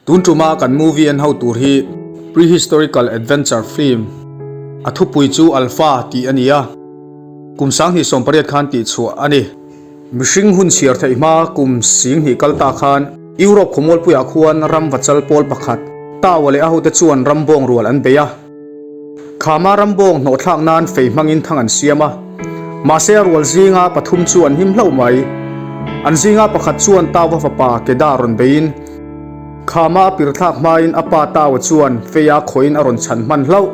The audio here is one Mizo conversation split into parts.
Tun tuma kan movie en ho tur hi Prehistorical Adventure Film, a thupui chu Alpha tih a ni a, kum 2018 khan tihchhuah a ni. Mihring hun chhiar theih hma kum 2000 kal ta khan Europe khawmualpuiah khuan ram vachal pawl pakhat, Tawa leh a hote chuan ram bawng rual an bei a. Khama ram bawng hnawhthlak nan fei hmangin thang an siam a. Mahse a rual zinga pathum chu an him hlauh mai. An zinga pakhat chuan Tawa fapa Keda rawn beiin, Khama a pirthlak hmain a pa Tawa chuan feia khawiin a rawn chhan hman hlauh.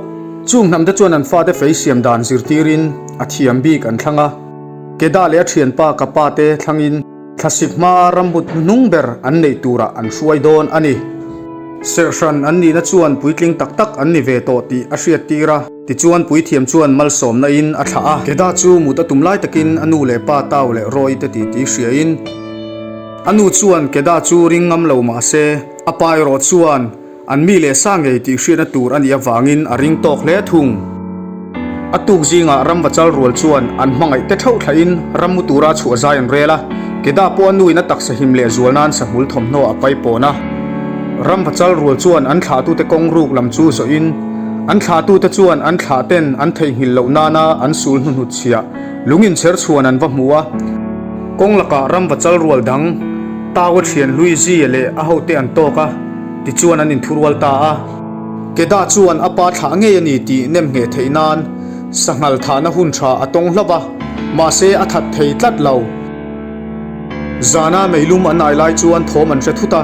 Chung hnamte chuan an fate fei siam dan zirtirin a thiam bik an thlang a. Keda leh a thianpa Kapa te thlangin Thlasik hmaa rambut hnuhnung ber an neih turah an hruai dawn a ni. Serhhran an nihna chuan puitling tak tak an ni ve tawh tih a hriattir a, tichuan puithiam chuan malsawmna in a thlah a. Keda chu mut a tum lai takin a nu leh pa Tau leh Roy te titi hriain a nu chuan Keda chu ring ngam lo mah se, a pa erawh chuan An mi leh sa ngei tih hriatna tur a nih avangin a ring tawk hle thung. A tuk zingah ramvachal rual chuan an hmangaih te theuh thlahin rammu tura chhuah zai an rel a, Keda pawh a nuin a taksa him leh zual nan sahmul thawmhnaw a pai pawn a. Ramvachal rual chuan an thlahtute kawng ruk lam chu zawhin an thlahtute chuan an thlahten an theihnghilh loh nana an sul hnuhnut chhiah lung inchher chhuan an va hmu a. Kawng lakah ramvachal rual dang Tawa thian hlui Zia leh a hote an tawk a. Tichuan an inthurual ta a. Keda chuan a pa thlah ngei a ni tih nem ngheh theih nan sanghal thahna hun tha a tawng hlauh a, mahse a that thei tlat lo. Zana meilum an ai lai chuan thawm an hre thut a,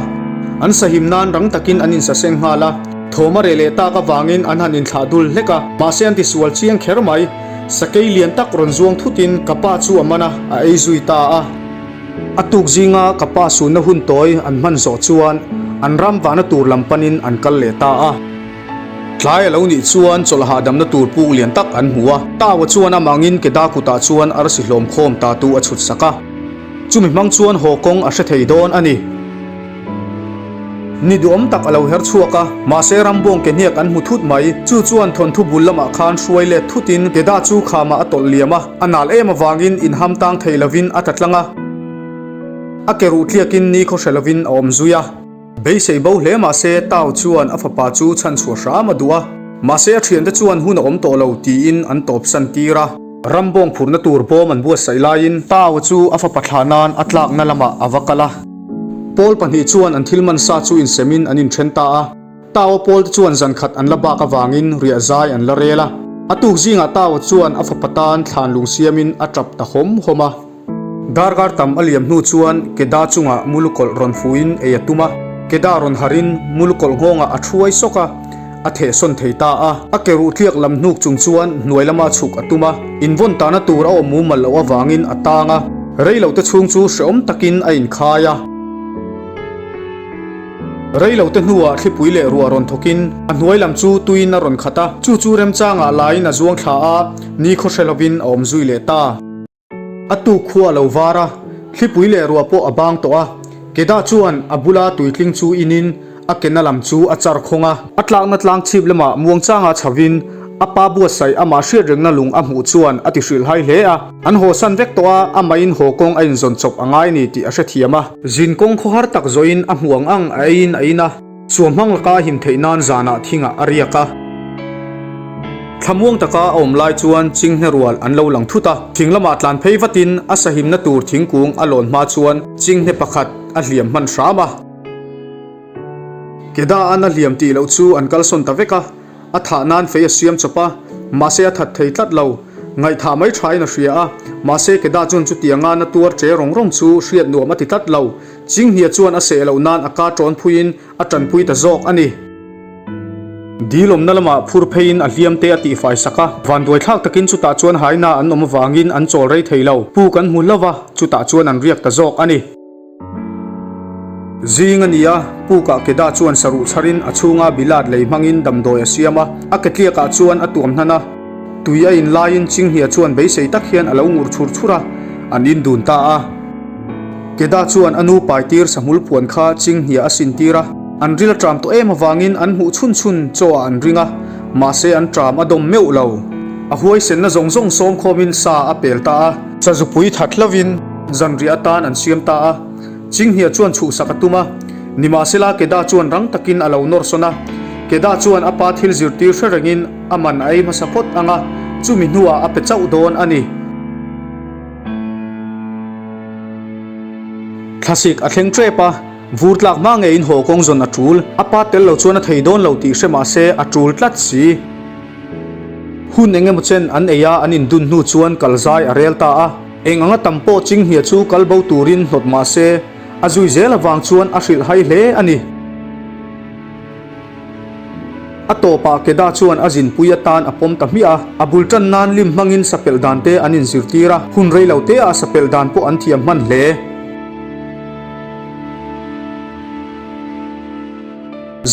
an sahim nan rang takin an insaseng nghal a, thawm a reh leh tak avangin an han inthlah dul hlek a, mahse an tisual chiang kher mai. Sakei lian tak rawn zuang thutin ka pa chu a man a, a ei zui ta a. A tuk zinga ka pa sunna hun tawi an hman zawh chuan an ram vahna tur lam panin an kal leh ta a. Tlai a lo nih chuan chawlh hahdamna tur puk lian tak an hmu a. Tawa chuan amangin Keda kutah chuan arsi hlawm khawm ta tu a chhut sak a. Chumi hmang chuan haw kawng a hre thei dawn a ni. Ni duhawm tak a lo her chhuak a, mahse rambawng ke hniak an hmu thut mai. Chu chuan thawnthu bul lamah khan hruai let thutin Keda chu khamah a tawlh liam a, a nal em avangin inham tang thei lovin a tla tlang a. A ke ruh tliakin ni khaw hre lovin a awm zui a. Beisei bo hle mahse Tau chuan a fapa chu chhanchhuah hram a duh a, mahse a thiante chuan hun a awm tawh lo tiin an tawpsan tir a. Rambawng phurhna tur bawm an buatsaih laiin Tau chu a fapa thlah nan a tlakna lamah a va kal a. Pawl pahnih chuan an thil man sa chu insemin an inthen ta a. Tao pawlte chuan zan khat an la bak avangin riah zai an la rel a. A tuk zingah Tao chuan a fapa tan thlan lung siamin a tap ta hawm hawm a. Darkar tam a liam hnu chuan Keda chungah mulukawlh rawn fuhin ei a tum a. Keda rawn harin mulukawlh nghawngah a thuai sawk a. A thehsawn thei ta a, a ke ruh tliak lam hnuk chung chuan hnuai lama chhuk a tum a, invawn tahna tur a awm mumal loh avangin a tang a, rei lote chhung chu hrehawm takin a inkhai a. Rei lote hnuah thlipui leh ruah rawn thawkin a hnuai lam chu tuiin a rawn khat a, chu chu remchangah laiin a zuang thla a, ni khaw hre lovin a awm zui leh ta. A tuk khua a lo var a, thlipui leh ruah pawh a bang tawh a. Keda chuan a bula tuitling chu inin a kena lam chu a char khawng a. A tlakna tlang chhip lamah muangchanga chhovin a pa buatsaih amah hriat rengna lung a hmuh chuan a ti hrilhhai hle a. An hawsan vek tawh a, amahin haw kawng a inzawn chawp a ngai ni tih a hrethiam a. Zin kawng khawhar tak zawhin a hmuh ang ang a eiin a in a. Suamhmang laka a him theih nan zanah thingah a riak a. Thlamuang taka a awm lai chuan chinghne rual an lo lang thut a. Thing lamah tlan phei vatin a sahimna tur thingkung a lawn hma chuan chinghne pakhat a hliam hman hram a. Keda an a hliam tih loh chu an kalsawn ta vek a. A thah nan fei a siam chawp a, mahse a that thei tlat lo. Ngaihthah mai thain a hria a, mahse Keda chuan chutianga na tuar che rawng rawng chu hriat nuam a ti tlat lo. Chinghnia chuan a seh loh nan a ka ṭawn phuiin a ṭanpui ta zawk a ni. Dil awmna lamah phur pheiin a hliam te a tihfai sak a, vanduai thlak takin chutah chuan haina an awm avangin an chawl rei thei lo. Puk an hmu hlauh a, chutah chuan an riak ta zawk a ni. Zing a ni a, pukah Keda chuan saruh chharin a chhunga bilat lei hmangin damdawi a siam a, a ke tliakah chuan a tuam hnan a. Tui a in laiin Chinghnia chuan beisei tak hian a lo ngur chhur chhur a, an in dun ta a. Keda chuan a nu paitir sahmul puan kha Chinghnia a sintir a, an ril a ṭam tawh em avangin an hmuh chhun chhun chaw ah an ring a, mahse an ṭam a dawm meuh lo. A huaisenna zawng zawng sawm khawmin sa a pel ta a. Sazupui that hlovin zanriah atan an siam ta a, Chinghnia chuan chhuhsak a tum a. Nimahsela Keda chuan rang takin a lo nawr sawn a. Keda chuan a pa thil zirtir hre rengin a man a ei hmasa phawt ang a, chumi hnuah a pe chauh dawn a ni. Thlasik a thleng tep a, vur tlak hma ngeiin haw kawng zawn a tul. A pa tel lo chuan a thei dawn lo tih hre mah se a tul tlat si. Hun eng emaw chen an ei a, an indun hnu chuan kal zai a rel ta a. Eng anga tam pawh chinghnia chu kal bo turin hnawt mah se, a zui zel avang chuan a hrilh hai hle a ni. A tawpah Keda chuan a zinpui atan a pawm ta hmiah a, a bul tan nan lim hmangin sapelh dan te an inzirtir a, hun rei lo te ah sapelh dan pawh an thiam hman hle.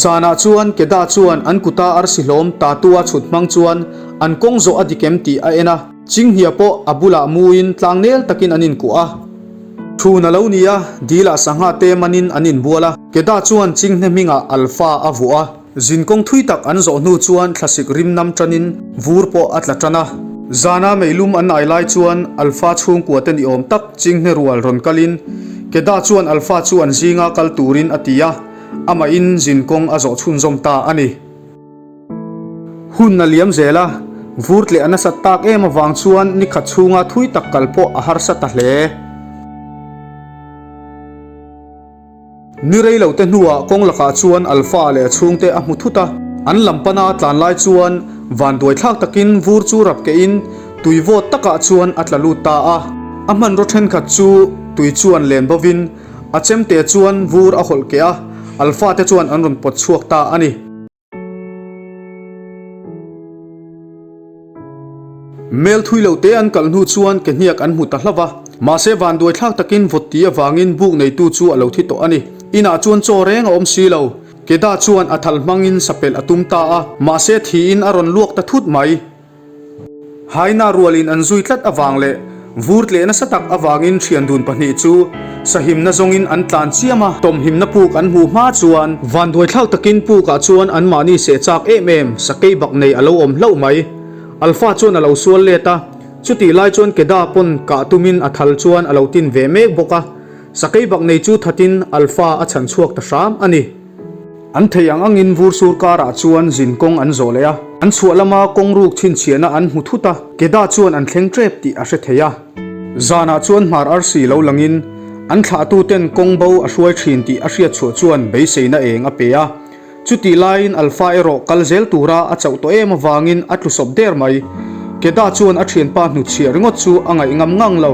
Zanah chuan Keda chuan an kuta arsi hlawm tatua chhut hmang chuan an kawng zawh a dik em tih a en a, Chinghnia pawh a bulah muin tlangnel takin an inkuah a. Thun a lo ni a, dilah sangha te manin an inbual a. Keda chuan Chinghne hmingah Alpha a vuah a. Zinkawng thui tak an zawh hnu chuan thlasik rim nam tanin vur pawh a tla tan a. Zana meilum an ai lai chuan Alpha chhungkua te ni awm tak Chinghne rual rawn kalin Keda chuan Alpha chu an zinga kal turin a ti a, amahin zinkawng a zawh chhunzawm ta a ni. Hun a liam zel a, vur tleh a nasat tak em avang chuan ni khat chhunga thui tak kal pawh a harsa ta hle. Ni rei lo te hnuah kawng lakah chuan Alpha leh a chhungte a hmu thut a, an lam pana tlan lai chuan vanduai thlak takin vur chu rap kehin tui vawt takah chuan a tla lut ta a. A hmanraw thenkhat chu tui chuan len bovin a chemte chuan vur a hawlh keh a, Alpha te chuan an rawn pawt chhuak ta a ni. Mel thui lo te an kalh hnu chuan ke hniak an hmu ta hlauh va, mahse vanduai thlak takin vawt ti avangin buk neitu chu a lo thi tawh a ni. Inah chuan chaw reng a awm si lo. Keda chuan a thal hmangin sapelh a tum ta a, mahse thiin a rawn luak ta thut mai. Haina rualin an zui tlat avang leh vur tleh nasa tak avangin thian dun pahnih chu sahimna zawngin an tlan chiam a, tawmhimna puk an hmuh hma chuan vanduai thlak takin pukah chuan anmahni seh chak em em sakei bak nei a lo awm hlauh mai. Alpha chuan a lo sual let a, chutih lai chuan Keda pawn kah tumin a thal chuan a lo tin ve mek bawk a, sakei bak nei chu thatin Alpha a chhan chhuak ta hram a ni. An thei ang angin vur sur karah chuan zin kawng an zawh leh a, an chhuah lama kawng ruk chhinchhiahna an hmu thut a, Keda chuan an thleng tep tih a hre thei a. Zanah chuan hmar arsi lo langin an thlahtuten kawng bo a hruai thin tih a hriat chhuah chuan beiseina eng a pe a. Chutih laiin Alpha erawh kal zel tura a chauh tawh em avangin a tlu sawp der mai. Keda chuan a thianpa hnutchhiah ringawt chu a ngaih ngam ngang lo,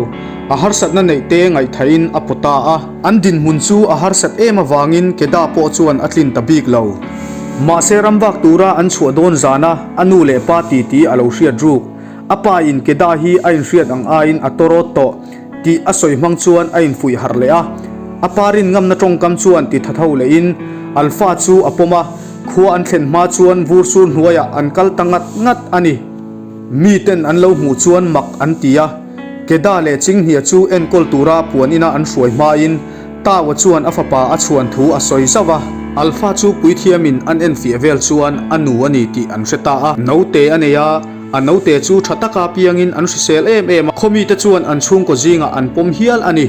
a harsatna neih te ngaihthahin a pawt ta a. An dinhmun chu a harsat em avangin Keda pawh chuan a tlin ta bik lo. Mahse ramvak tura an chhuah dawn zana a nu leh pa titi a lo hriat ruk. A pa in Keda hi a inhriat ang aiin a tawrawt tawh tih a sawi hmang chuan a infuih harh leh a. A pa rin ngamna tawngkam chuan ti tha tho lehin Alpha chu a pawm a, khua an thlen hma chuan vur sur hnuaiah an kal ta ngat ngat a ni. Miten an lo hmuh chuan mak an ti a. Keda leh Chinghnia chu enkawl tura puan ina an hruai hmain Tawa chuan a fapa a chhuan thu a sawi zauh a. Alpha chu puithiamin an enfiah vel chuan a nu a ni tih an hre ta a. Naute a nei a, a naute chu tha taka piangin an hrisel em em a, khawmite chuan an chhungkaw zingah an pawm hial a ni.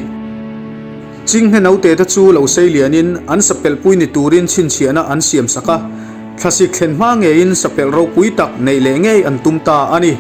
Chinghne naute te chu lo sei lianin an sapelhpui ni turin chhinchhiahna an siam sak a, thlasik thlen hma ngeiin sapelh ropui tak neih leh ngei an tum ta a ni.